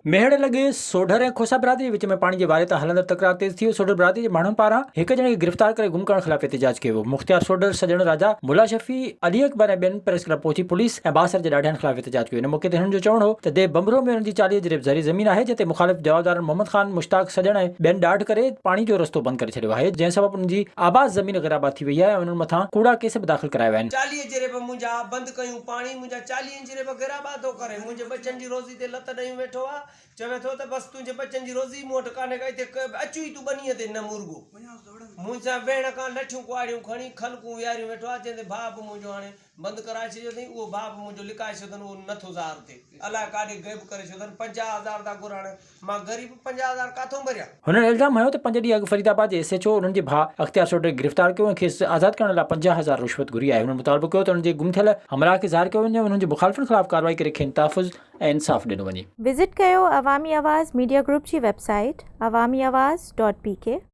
ميهڙ لڳ سوڍر ۽ کوسا برادري جي وچ ۾ پاڻي جي واري تان هلندڙ تڪرار تيز ٿي ويو، سوڍر برادري جي ماڻهن پاران هڪ ڄڻي کي گرفتار ڪري گم ڪرڻ خلاف احتجاج ڪيو ويو، مختيار سوڍر، سڄڻ راجا، ملا شفيع، علي اڪبر ۽ ٻين پريس ڪلب پهچي پوليس ۽ بااثر جي ڏاڍيان خلاف احتجاج ڪيو، ان موقعي تي هنن جو چوڻ هو ته ديهه ڀنڀرو ۾ انهن جي 40 جريب زرعي زمين آهي جنهن تي مخالف جوابدارن محمد خان، مشتاق، سڄڻ ۽ ٻين ڏاڍ ڪري پاڻي جو رستو بند ڪري ڇڏيو آهي جنهن سبب انهن جي آباد زمين غيرآباد ٿي وئي آهي ۽ انهن مٿان ڪوڙا ڪيس به داخل ڪرايا ويا آهن. 40 جريب منهنجا بند ڪيون پاڻي منهنجا 40 جريب غيرآباد ٿو ڪري منهنجي ٻچن جي روزي تي لت ڏيون ويٺو آ چوي ٿو ته بس تنهنجي ٻچن جي روزي مون وٽ ڪانهي ڪا اتي اچ ئي تون ٻنيء تي نه مورڳو مون سان ويهڻ کان لٺيون ڪهاڙيون کڻي خلقون ويهاريون ويٺو آ جنهن تي ڀاء به منهنجو هاڻي بند ڪرائي ڇڏيو اٿئين اهو ڀاء به منهنجو لڪائي ڇڏيو اٿن اهو نٿو ظاهر ٿئي الاء ڪاڏي غيب ڪري ڇڏيو اٿن 50,000 ٿا گهرن هاڻي مان غريب 50,000 ڪاٿئون ڀريان. هنن الزام هنيو ته پنج ڏينهن اڳ فريد آباد جي ايس ايڇ او انهن جي ڀاء اختيار سوڍر کي گرفتار ڪيو ۽ کيس آزاد ڪرڻ لاء 50,000 رشوت گهري آهي هنن مطالبو ڪيو ته انهن جي گم ٿيل همراهه کي ظاهر ڪيو وڃي ۽ انهن جي مخالفن خلاف ڪارروائي ڪري کين تحفظ ۽ انصاف ڏنو وڃي. وزٽ ڪيو عوامي آواز ميڊيا گروپ جي website Awami Awaz dot P K.